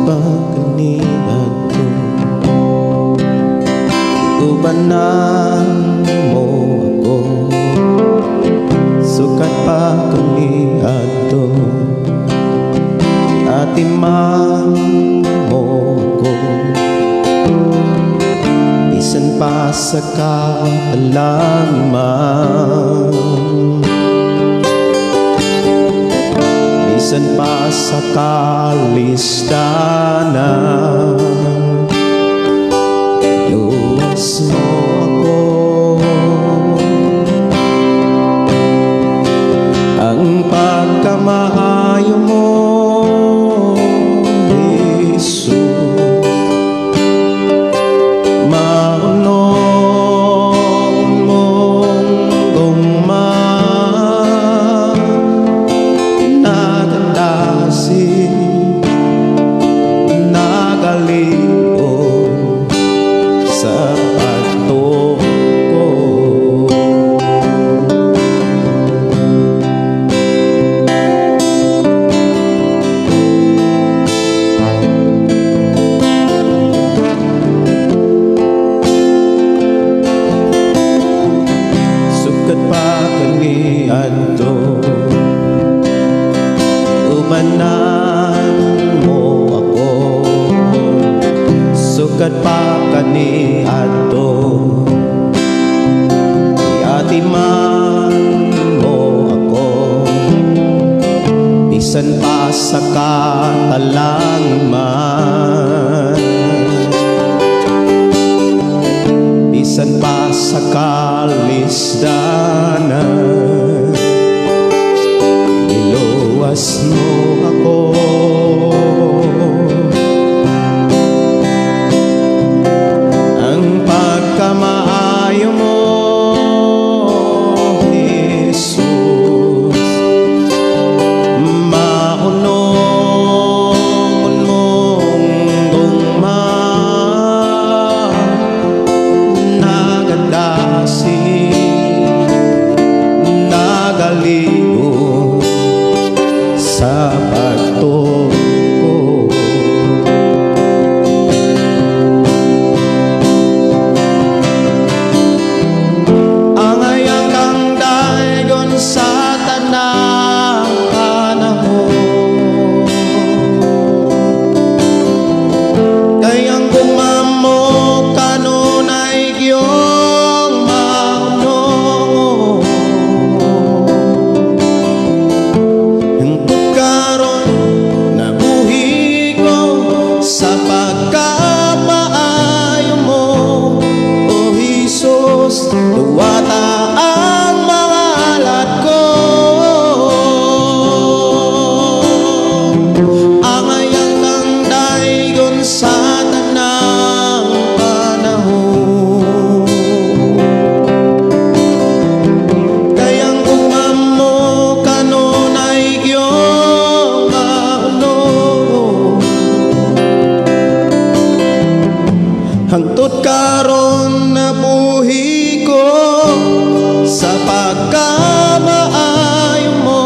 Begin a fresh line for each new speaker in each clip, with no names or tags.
Pa kaniadto, ubanan mo ako. Sukat pa kaniadto, atiman mo ako. Bisan pa sa katalangman, bisan pa sa kalisdanan, luwas mo ako. Ang pagkamaayo mo, Jesus, maunong mong gugma, nagadasig, nagaliw sa pagtuo ko. Sukat pa kaniadto, ubanan mo ako. Sukat pa kaniadto, iatiman mo ako. Bisan pa sa katalangman, bisan pa sa kalisdanan, niluwas mo ako. Ang pagkamaayo mo, Jesus, maunong mong gugma, nagadasig, nagaliw sa pagtuo ko. Angay kang daygon sa tanang panahon, kay ang gugma mo kanunay giyong maunong. Hangtod karon nabuhi ko sa pagkamaayo mo, O Jesus, duwata ang mga alat ko. Angay kang daygon sa tanang panahon, kay ang gugma mo kanunay giyong maunong. Hangtod karon nabuhi ko sa pagkamaayo mo,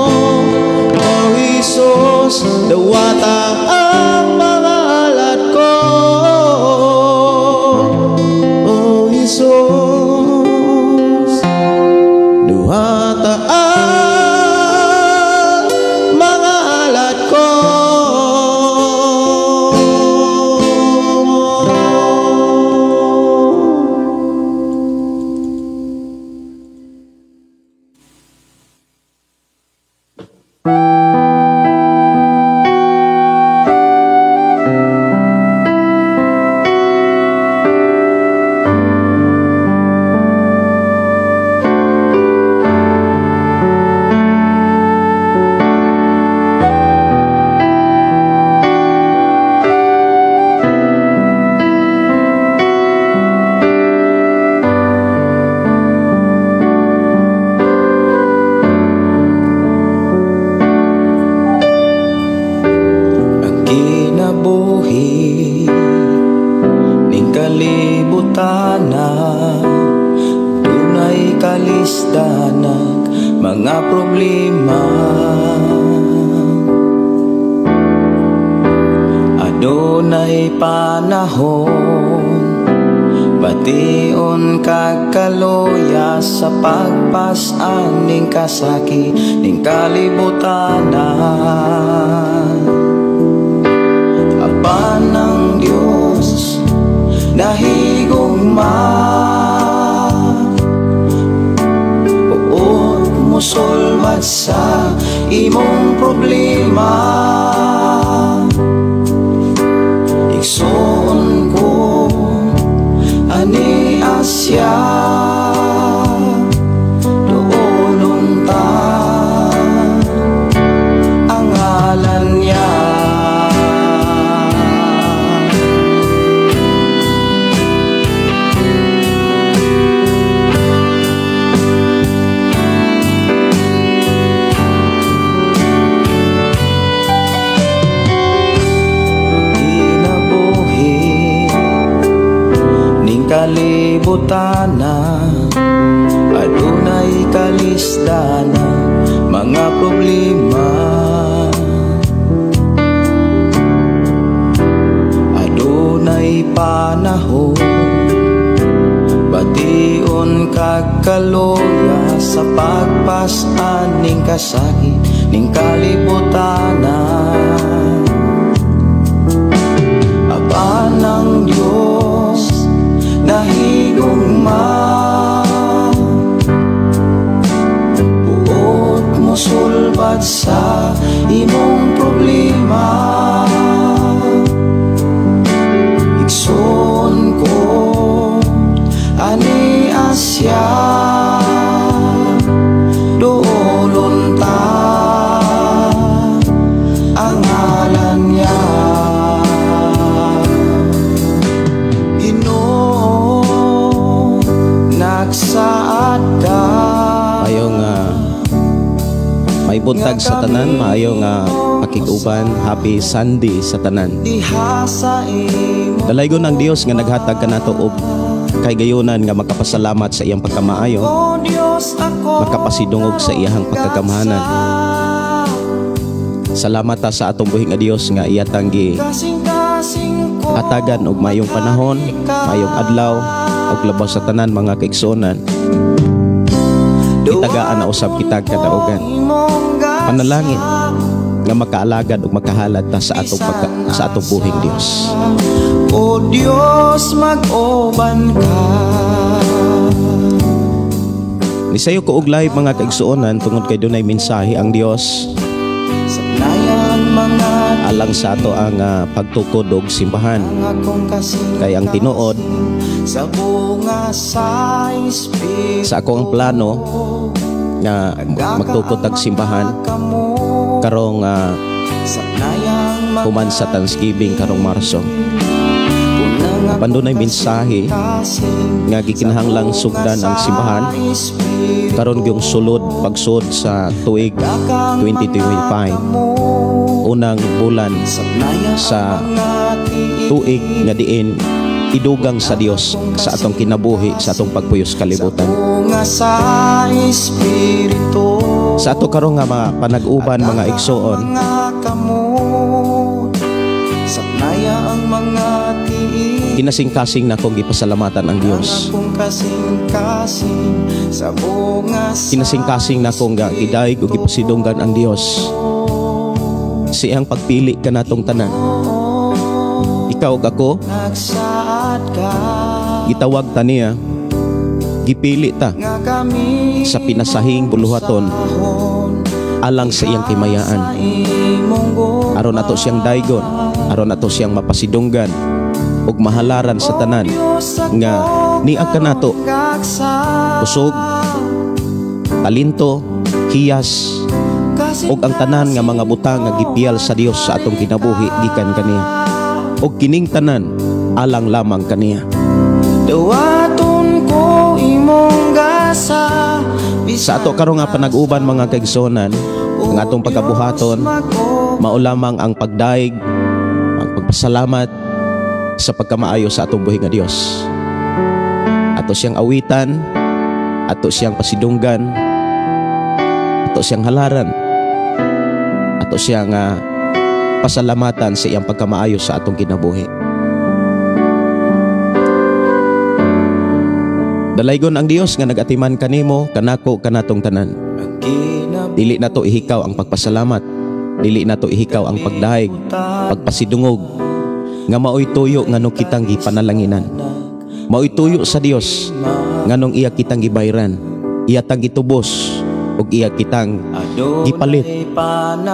O Jesus, duwata ang mga alat ko. O Jesus, duwata ang mga alat ko.
Ang kinabuhi ning kalibutana, dunay kalisdanak mga problema. Adunay Adunay panahon, bation kag kaluya sa pagpas-an ning kasakit ning kalibutan. Apan ang Dios nahigugma, buot musulbad sa imong problema. Igsoon ko ani Asya, duolon ta ang ngalan niya. Kinabuhi ning kalibutana, adunay kalisdana, mga problema. Adunay panahon, bation kag kaluya sa pagpas-an ning kasakit ning kalibutana. Apan ang Dios nahigugma, buot mosulbad sa imong problema. Igsoon ko ani Asya, duolon ta ang ngalan niya. Ginoo, nagsaad ka.
Maayong may buntag sa tanan, maayong pakig-uban, happy Sunday sa tanan.
Diha sa imo.
Dalaygon ang Dios nga naghatag kanato og kaygayunan nga makapasalamat sa iyang pagkamaayo,
O Dios, ako
makapasidungog sa iyang pagkagamhanan. Salamat ta sa atong buhi nga Dios nga iya tanggi
Kasing-kasing ko
hatagan og maayong panahon, maayong adlaw, ug labaw sa tanan mga kaigsuonan. Itagaan na usab kita kadaugan. Panalangin nga makaalagad ug makahalad ta sa atong pagka, sa atong buhing Dios.
O Dios, mag-uban ka.
Nisayo ko og live mga kaigsuonan tungod kay dunay mensahe ang Dios
Saknayan mga
alang sa ato ang pagtukod og simbahan.
Akong kasing
Kay ang tinuod
sa bunga sa espiritu.
Sa ako ang plano nga magtukod tag simbahan karong human sa Thanksgiving karong Marso. Apan dunay mensahe nga gikinahanglang sugdan ang simbahan karon gyung sulod pagsud sa tuig 2025, unang bulan sa tuig nga diin idugang sa Dios sa atong kinabuhi, sa atong pagpuyos kalibutan.
Sa espiritu.
Sa ato karon nga mga panag-uban mga igsoon,
Saknaya ang mga tiil.
Kinasingkasing na akong gipasalamatan ang Dios.
Akong kasing-kasing sa bunga sa
Kinasingkasing na akong gidayeg ug gipasidunggan ang Dios. Siyang pagpili kanatong tanan. Ikaw ug ako,
Nagsaad ka.
Gitawag ta niya, gipili ta
Nga kami
sa pinasahing buluhaton alang sa iyang kimayaan.
Sa imong gugma.
Aron ato siyang daygon, aron ato siyang mapasidunggan ug mahalaran sa tanan nga niag kanato kusog, talento, hiyas ug ang tanan nga mga butang nga gipiyal sa Dios sa atong kinabuhi gikan kaniya. Ug kining tanan alang lamang kaniya.
Dawaton ko imong gasa.
Sa ato karon nga panag-uban mga kaigsonan, ang atong pagkabuhaton mao lamang ang pagdaig, ang pagpasalamat sa pagkamaayo sa atong buhi nga Dios. Ato siyang awitan, ato siyang pasidunggan, ato siyang halaran, ato siyang Pasalamatan sa iyang pagkamaayo sa atong kinabuhi. Dalaygon ang Dios nga nagatiman kanimo, kanako, kanatong tanan. Dili nato ihikaw ang pagpasalamat, dili nato ihikaw ang pagdayeg, pagpasidungog nga maoy tuyo nganong kitang gipanalanginan. Maoy tuyo sa Dios nganong iya kitang gibayran, iya tang gitubos ug iya kitang gipalit.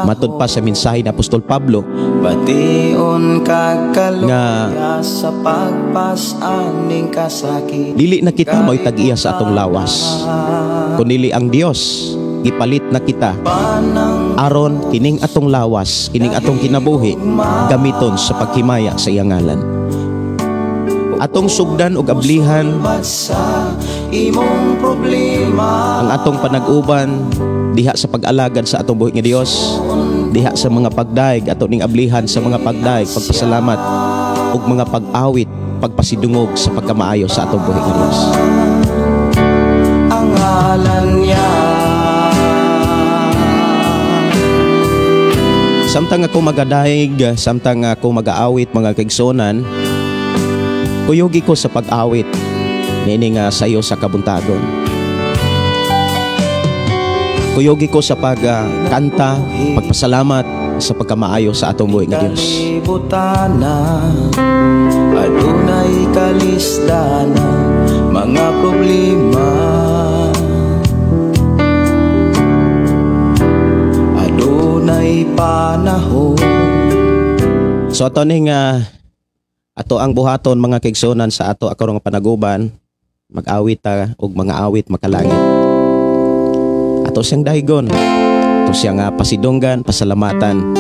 Matud pa sa mensahe ni Apostol Pablo
Bation kag
nga
kaluya sa pagpas-aning kasakit.
Dili na kita maoy tag-iya sa atong lawas, kunili ang Dios gipalit na kita aron kining atong lawas, kining atong kinabuhi gamiton sa paghimaya sa iyang ngalan. Atong sugdan og ablihan
Sa imong problema
ang atong panag-uban diha sa pag-alagad sa atong buhi nga Dios, diha sa mga pagdaig, ato ning ablihan sa mga pagdaig, pagpasalamat ug mga pag-awit, pagpasidungog sa pagkamaayo sa atong buhi nga Dios.
Ang ngalan niya.
Samtang ako magadaig, samtang ako mag-aawit mga kaigsuonan, kuyugi ko sa pag-awit niini nga sayo sa kabuntagon. Kuyugi ko sa pagkanta, pagpasalamat sa pagkamaayo sa atong buhi nga Dios.
Kalibutana, adunay kalisdana, mga problema. Adunay panahon.
So ato ning ato ang buhaton mga kaigsuonan sa ato akarong panaguban, mag-awit ta og mga awit makalangit. Ato siyang dahigon, ato siyang pasidunggan, pasalamatan.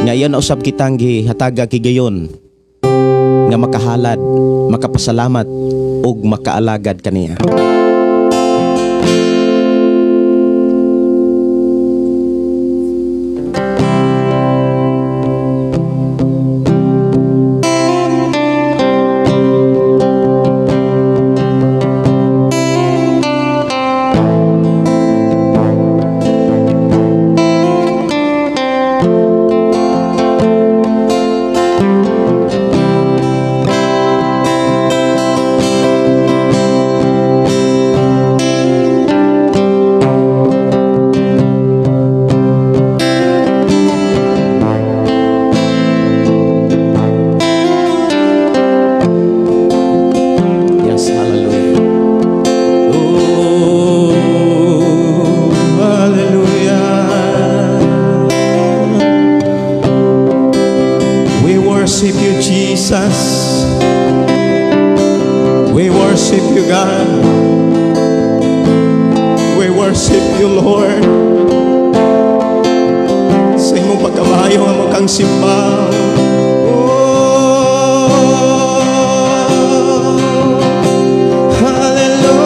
Nga iyan na usab kitang gihataga kigayon nga makahalad, makapasalamat ug makaalagad kaniya. Yes, hallelujah.
Oh, hallelujah. We worship you, Jesus. We worship you, God. We worship you, Lord. Sa imong pagkamayo nga mo kang simba. Oh, hallelujah.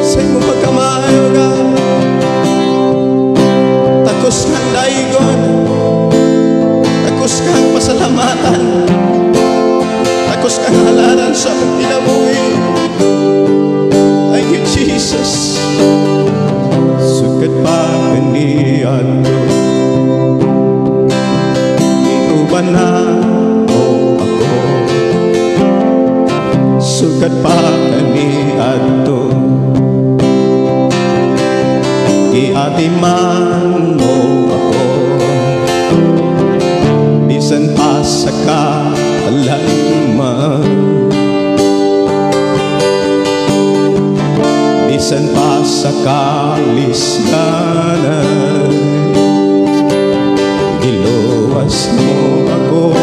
Sa imong pagkamayo, God. Takos kang daigon. Takos kang pasalamatan. Takos kang halaran sa among kinabuhi. Thank you, Jesus. Sukad pa kaniadto, giuban na mo ako. Sukad pa kaniadto, giatiman mo ako. Bisan pa sa katalagman, bisan pa sa kalisdanan, giluwas mo ako.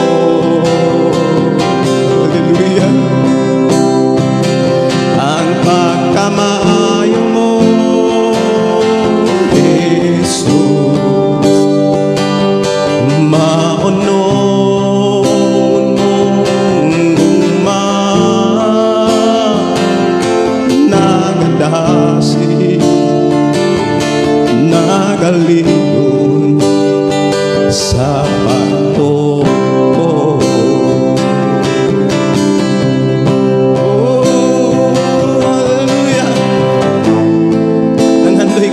Hallelujah. Ang pagkamaayo mo, Jesus, maunong mong gugma, nagadasi, nagaliw.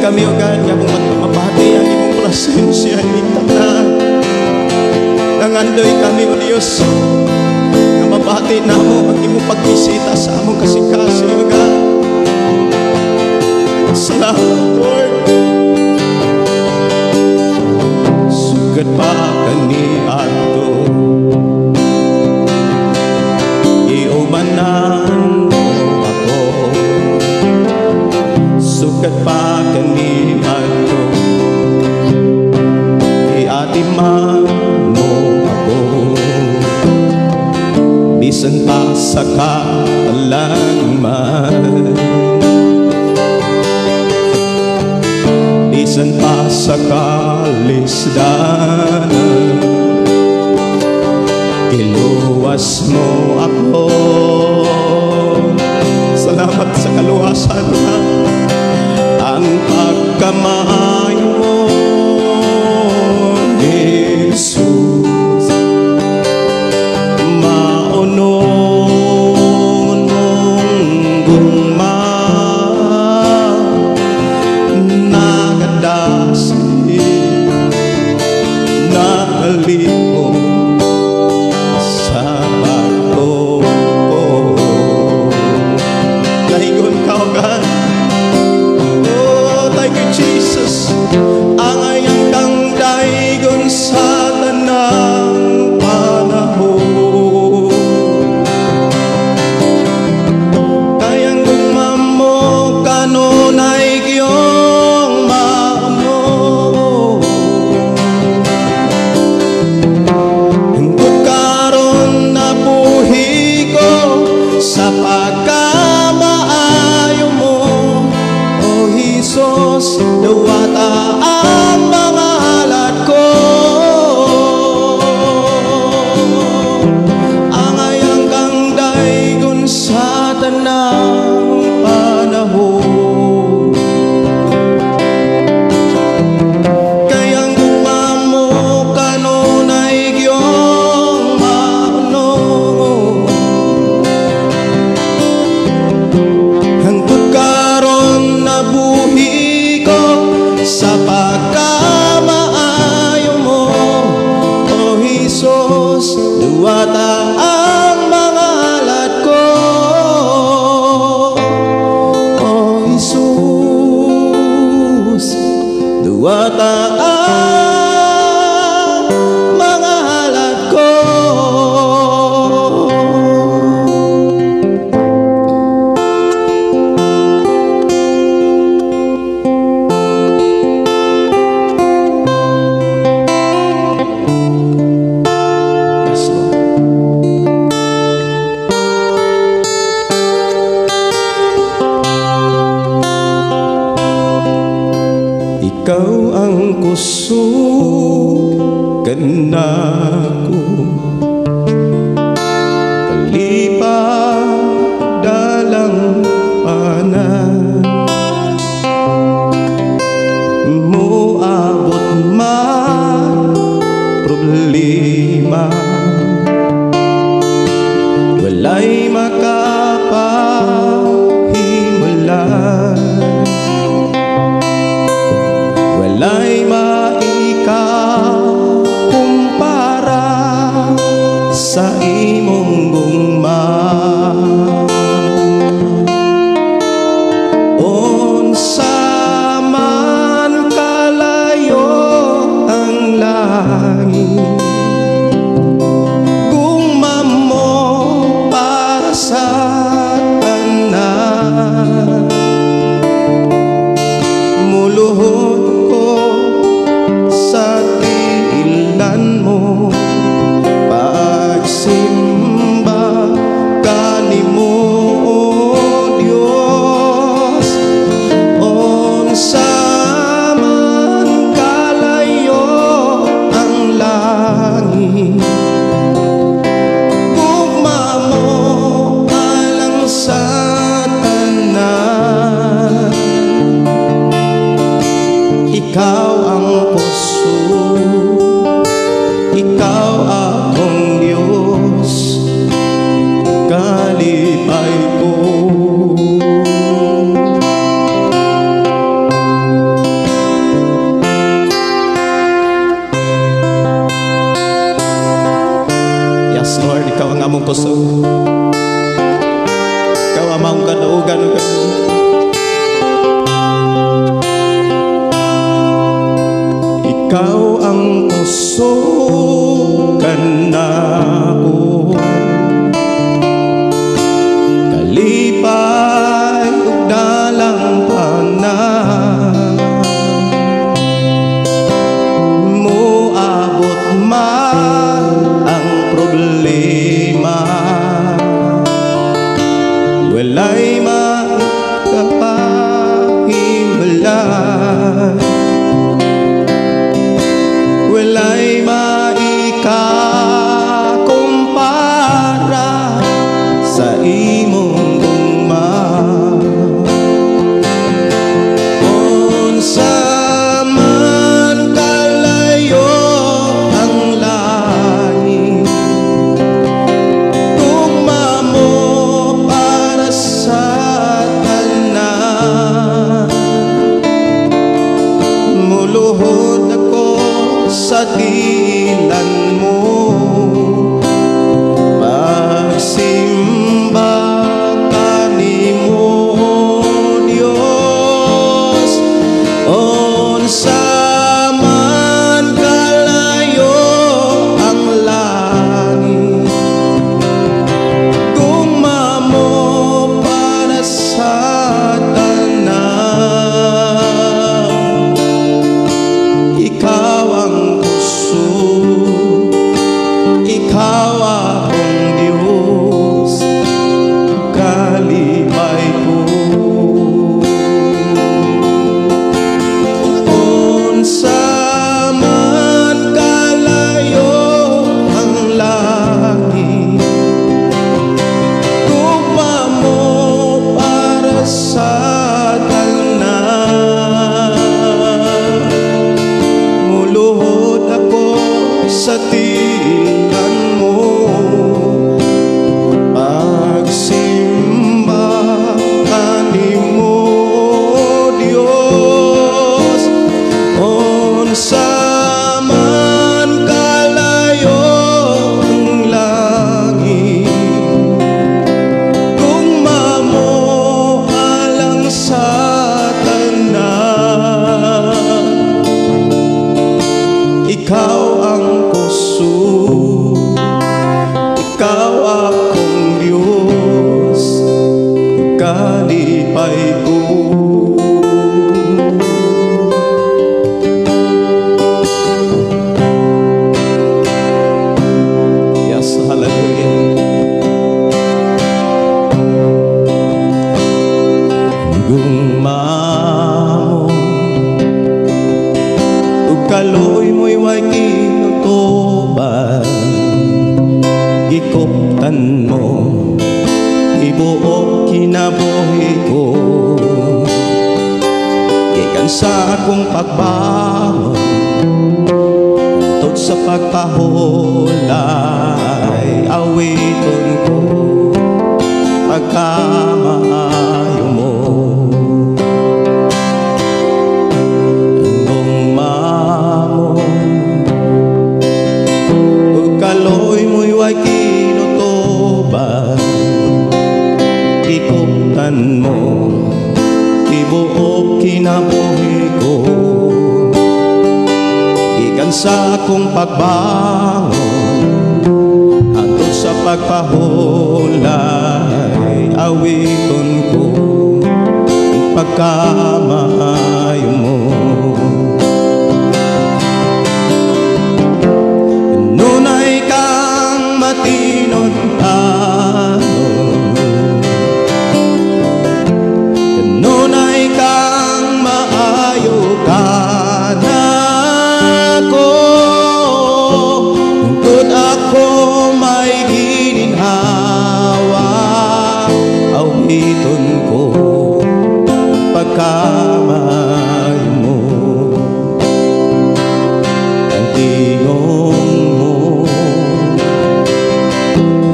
Kami, O God, nga kung mabati ang imong presensya ining tanan. Nangandoy kami, O Diyos, nga mabati namo ang imong pagbisita sa among kasing-kasing, O God. Salamat, Lord. Sugad pa kaniadto, giubanan mo ako. Sugad pa kaniadto, giatiman mo ako. Bisan pa sa kaalangman, bisan pa sa kalisdanan, giluwas mo ako. Salamat sa kaluwasan na ang pagkamaayo mo, Jesus. Maunong mong gugma, nagadasig, nakalihok sa pagtuo. Dahigon ka, O God. Oh, thank you, Jesus. Angayang kang daigon sa tanang panahon. Kayang gugma mo kanunay giyong maano. Hangtod karon nabuhi ko sa pagkamaayo mo. O Jesus, dawata ang mga halad ko. Angayang kang daigon sa tanang panahon. Kayang gugma mo kanunay giyong maano. Hangtod karon nabuhi ko sa pagkamaayo mo. O Jesus, duwata ang mga halad ko. O Jesus, duwata ang mga halad ko. Yes, Lord. Ikaw ang kusog kanako, kalipay dalang pana. Moabot man problema, walay makapahimula, walay maikakumpara sa imong gugma. Unsa man kalayo ang langit, gugma mo para sa tanan. Muluhod ko sa tiilan mo, pagsimba kanimo, O Dios. Unsa man kalayo ang langit, gugma mo alang sa tanan. Ikaw ang kusog, ikaw akong Diyos, kalipay ko. Kilay walay maikakumpara sa imong gugma. Unsa man kalayo ang langit, gugma mo para sa tanan. Muluhod ako sa tilan mo, pagsimba kanimo, Diyos. Unsa man kalayo ang langit, gugma mo para sa tanan. Ikaw ang kusog, ikaw akong Diyos, kalipay ko. Unsa man kalayo ang langit, gugma mo para sa tanan. Muluhod ako sa tilan mo, pagsimba kanimo, Diyos. Unsa man kalayo ang langit, gugma mo alang sa tanan. Ikaw ang kusog, ikaw akong Diyos, kalipay ko. Yes, hallelujah. Gugma mo ug kaluoy mo'y way kinutuban, gikuptan mo tibuok kinabuhi ko. Gikan sa akong pagbangon hangtod sa pagpahulay, awiton ko pagkamaayo mo. Gugma mo ug kaluoy mo'y way kinutuban, gikuptan mo tibuok kinabuhi ko. Gikan sa akong pagbangon hangtod sa pagpahulay, awiton ko ang pagkamaayo mo. Nunay kang matinud-anon, kanunay kang maayo kanako, hangtod ako may gininhawa, awiton ko pagkamaayo mo. Ang tingog mo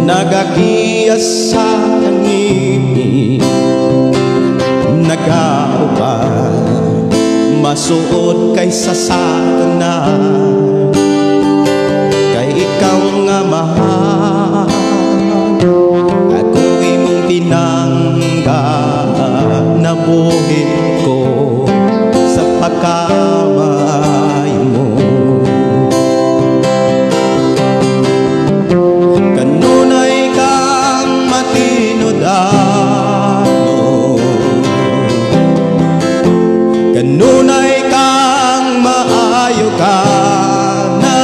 nagagiya sa kangimi, nagauban masuod kaysa sa tanan. Kay ikaw nga mahal, ako imong tinangga, nabuhi ko sa pagkamaayo mo. Kanunay kang matinud-anon, kanunay kang maayo kanako,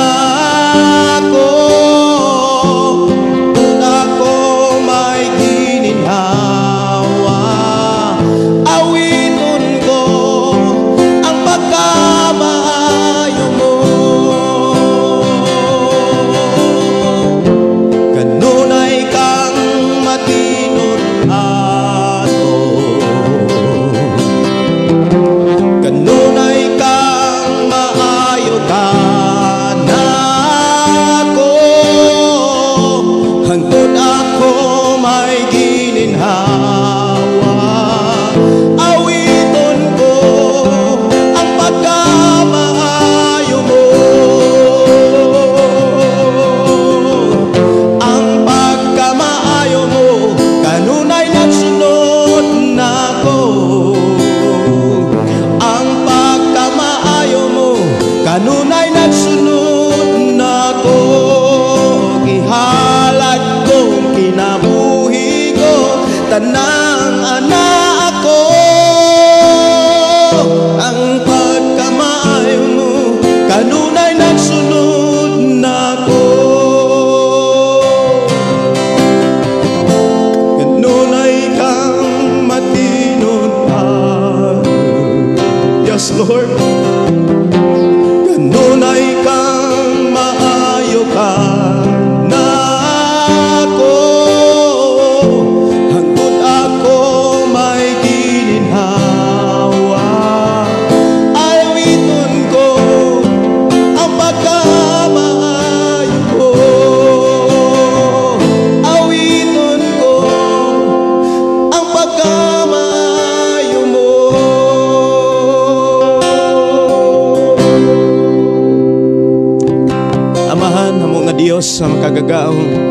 Yes, Lord. Kanunay kang maayo kanako, hangtod ako may gininhawa. Awiton ko ang pagkamaayo ko. Awiton ko ang pagkamaayo mo. Amahan amo nga Dios sa makagagahom,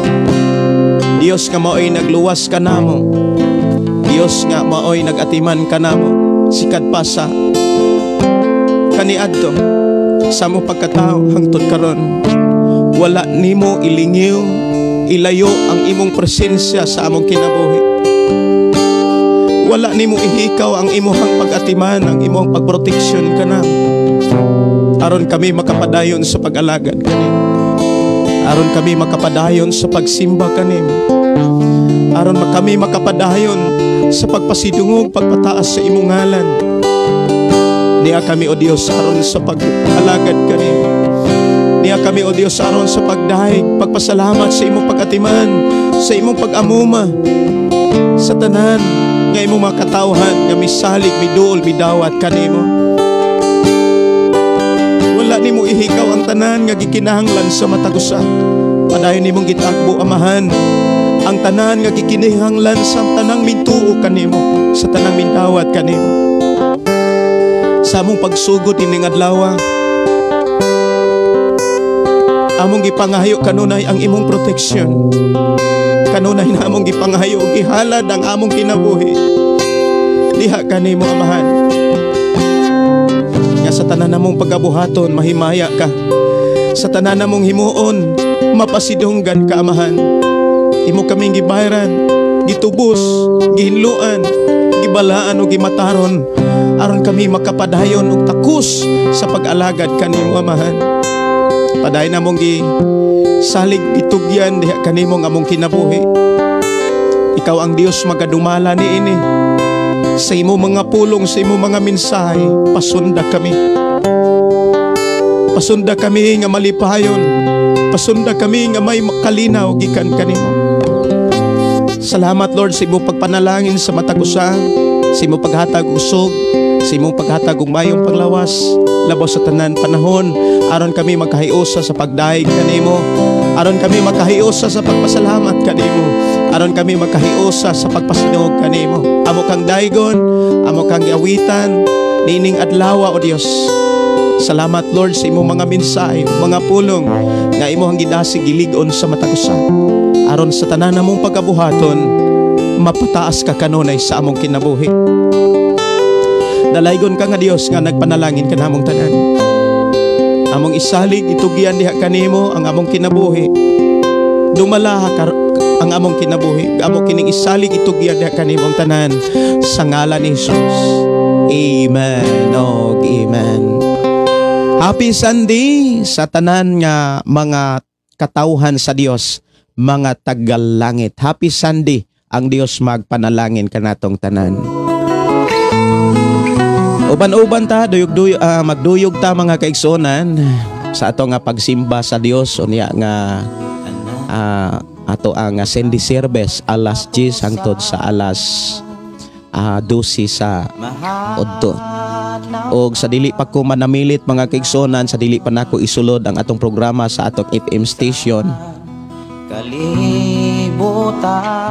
Dios nga maoy nagluwas kanamo, Dios nga maoy nagatiman kanamo, sikad pa sa kaniadto sa among pagkatao hangtod karon. Wala nimo ilingiw, ilayo ang imong presensya sa among kinabuhi. Wala nimo ihikaw ang imong pag-atiman, ang imong pagproteksyon kanamo, aron kami makapadayon sa pag-alagad kanimo, aron kami makapadayon sa pagsimba kanimo, aron kami makapadayon sa pagpasidungog, pagpataas sa imong ngalan. Niya kami, O Dios, aron sa pag-alagad kanimo. Niya kami, O Dios, aron sa pagdahig, pagpasalamat sa imong pag-atiman, sa imong pag-amuma, sa tanan nga imong mga katawhan nga misalig, miduol, midawat kanimo. Wala nimo ihikaw ang tanan nga gikinahanglan sa matag usa. Padayon nimong gitagbo, Amahan, ang tanan nga gikinahanglan sa tanang mintuo kanimo, sa tanang mindawat kanimo. Sa among pagsugod ining adlaw, among gipangayo kanunay ang imong proteksyon. Kanunay na among gipangayo, gihalad ang among kinabuhi diha kanimo, Amahan. Nga sa tanan namong pagabuhaton, mahimaya ka. Sa tanan namong himuon, mapasidunggan ka, Amahan. Imo kaming gibayran, gitubos, gihinluan, gibalaan o gimataron, aron kami makapadayon og takos sa pag-alagad kanimo, Amahan. Padayon namong gisalig, gitugyan diha kanimo ang among kinabuhi. Ikaw ang Dios magadumala niini. Sa imo mga pulong, sa imo mga mensahe, pasunda kami. Pasunda kami nga malipayon. Pasunda kami nga may kalinaw gikan kanimo. Salamat, Lord, sa imong pagpanalangin sa matag usa, sa imong paghatag og usog, sa imong paghatag og mayong panglawas, labaw sa tanan panahon, aron kami makahiusa sa pagdayeg kanimo, aron kami makahiusa sa pagpasalamat kanimo, aron kami makahiusa sa pagpasinog kanimo. Amo kang daygon, amo kang giawitan niining adlaw, O Dios. Salamat, Lord, sa imong mga mensahe, mga pulong nga imong gidasig gilig-on sa matag usa, aron sa tanan namong pagabuhaton, mapataas ka kanunay sa among kinabuhi. Dalaygon ka nga Dios nga nagpanalangin kanamong tanan. Among isalig, itugyan diha kanimo ang among kinabuhi. Dumala ang among kinabuhi. Amo kining isalig, itugyan diha kanimo ang tanan sa ngalan ni Jesus. Amen. Og amen. Happy Sunday sa tanan nga mga katawhan sa Dios, mga tagalangit. Happy Sunday, ang Dios magpanalangin kanatong tanan. Uban-uban ta, duyog-duyog, magduyog ta mga kaigsuonan sa ato nga pagsimba sa Dios unya nga ato ang Sunday service alas 10 hangtod sa alas 12 sa udto. Og sa dili pa ko manamilit mga kaigsuonan, sa dili pa nako isulod ang atong programa sa atong FM station,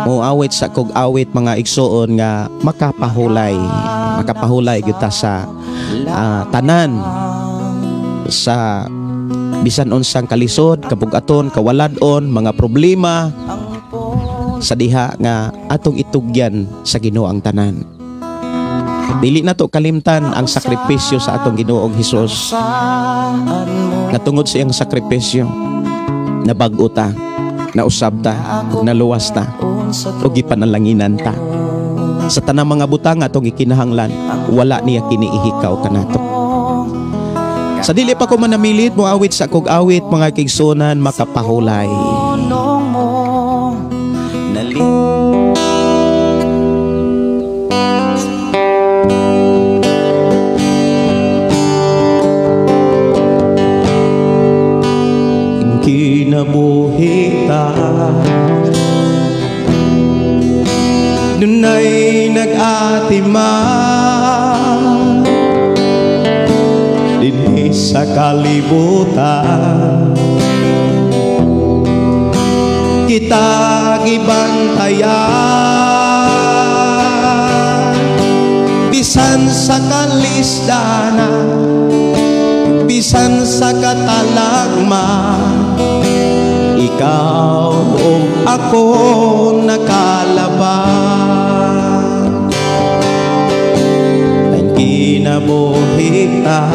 moawit sa kog awit mga igsuon nga makapahulay, makapahulay gyud ta sa tanan sa bisan unsang kalisod, kabugaton, kawalad-on, mga problema sa diha nga atong itugyan sa Ginoo ang tanan. Dili na to kalimtan ang sakripisyo sa atong Ginoong Hesus. Nga tungod sa iyang sakripisyo, nabag-o ta, nausab ta, naluwas ta, ug gipanalanginan ta. Sa tanang mga butang atong gikinahanglan, wala niya kiniihikaw kanato. Sa dili pa ko manamilit, moawit sa kog awit mga kaigsuonan, makapahulay. Giatiman dinhi sa kalibutan, kita gibantayan bisan sa kalisdana, bisan sa katalagma, ikaw ug ako nakalabag. Ang kinabuhi ta,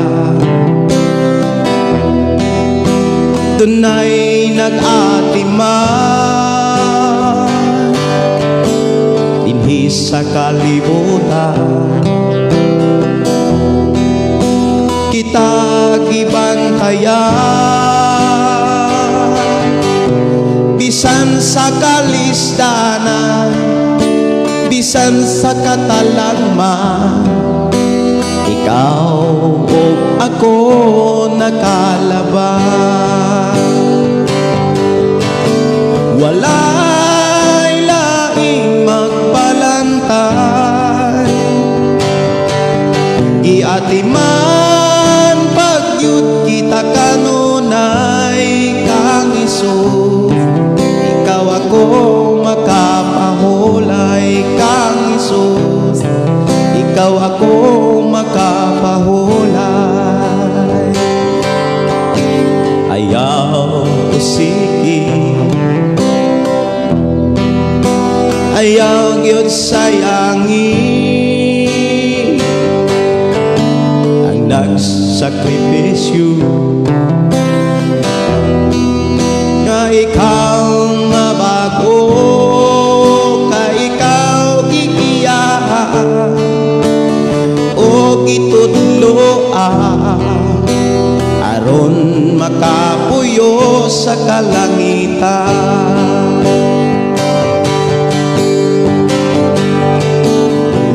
dunay nag-atiman dinhi sa kalibutan, kita gibantayan bisan sa kalisdana, bisan sa katalagma, ikaw ug ako nakalabag. Walay laing magbalantay, giatiman pagyud kita kanunay kang Hesus. Ikaw ako makapahulay kang Hesus. Ikaw ako makapahulay. Ayaw usiki, ayaw gyud sayangi ang nagsakripisyo nga ikaw mabago, ka ikaw gigiyahan o gitudloan aron makapuyo sa kalangitan.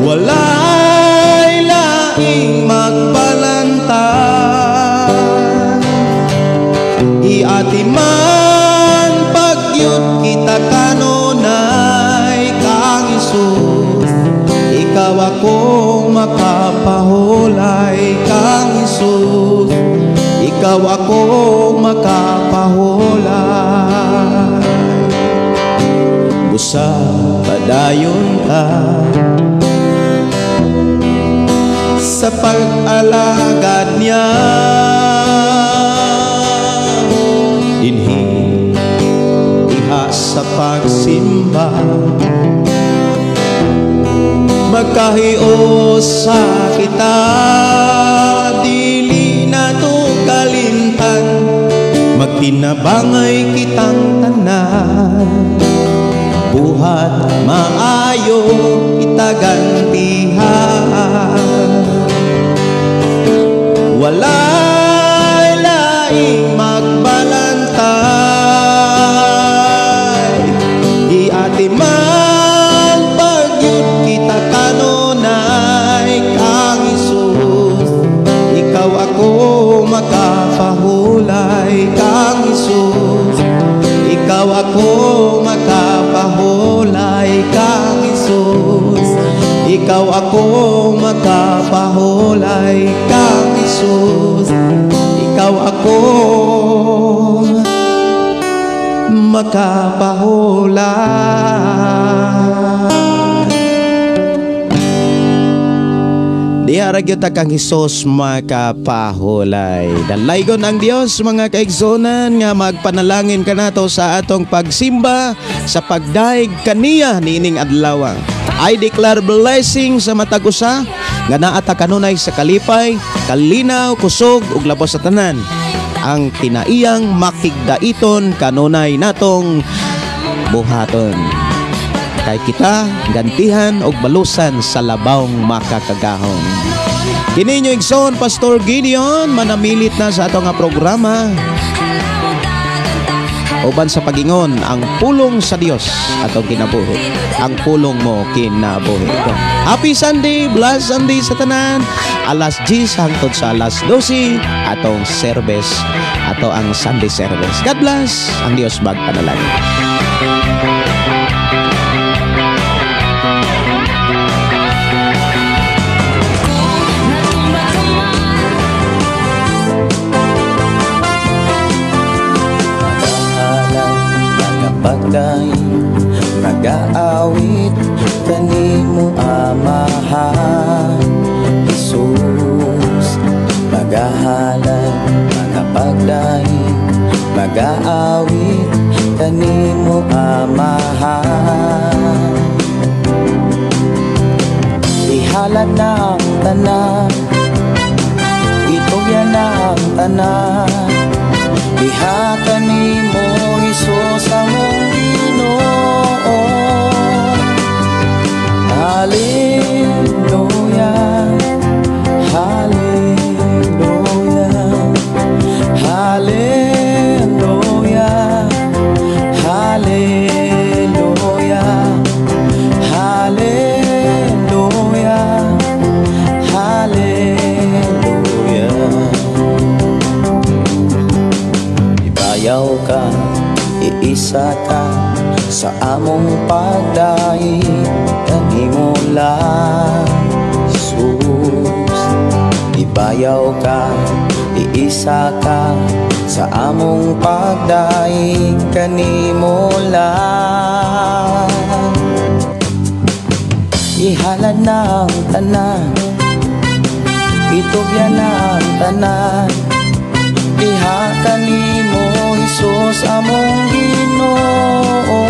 Walay laing magbalantay, giatiman pagyud kita kanunay kang Hesus. Ikaw ako makapahulay kang Hesus. Ikaw ako makapahulay. Busa padayon ka sa pag-alagad niya dinhi iha sa pagsimba, magkahiusa kita dili na to kalimtan, magtinabangay kitang tanan, buhat maayo kita gantihan. Walay laing magbalantay, giatiman pagyud kita kanunay kang Hesus. Ikaw ako makapahulay kang Hesus. Ikaw ako makapahulay kang Hesus. Ikaw ako makapahulay kang Hesus. Ikaw ako makapahulay.
Diha ra gyud ta kang Hesus makapahulay. Dalaygon ang Dios, mga kaigsuonan, nga magpanalangin kanato sa atong pagsimba sa pagdaig kaniya niining adlaw. I declare blessing sa matag usa nga naa ta kanunay sa kalipay, kalinaw, kusog ug labos sa tanan. Ang tinaiyang makigdaiton kanunay natong buhaton. Kay kita gantihan og balusan sa labawng makakagahom. Kini inyo igsoon, Pastor Gideon, manamilit na sa ato nga programa. Uban sa pagingon ang pulong sa Dios atong kinabuhi. Ang pulong mo kinabuhi. Happy Sunday, blessed Sunday sa tanan. Alas 10 hangtod sa alas 12 atong service, ato ang Sunday service. God bless. Ang Dios magpanalangin.
Magapagdaig, magaawit kanimo, Amahan Jesus. Magahalad, magapagdaig, magaawit kanimo, Amahan. Ihalad na ang tanan, itugyan na ang tanan. Diha kanimo, Hesus, among Ginoo. Hallelujah, Hallelujah, Hallelujah, Hallelujah, Hallelujah, Hallelujah. Ibayaw ka, iisa ka sa among pagdaig kanimo lang, Jesus. Ibayaw ka, iisa ka sa among pagdaig kanimo lang. Ihalad na ang tanan, itugyan na ang tanan. Diha kanimo, Hesus, among Ginoo.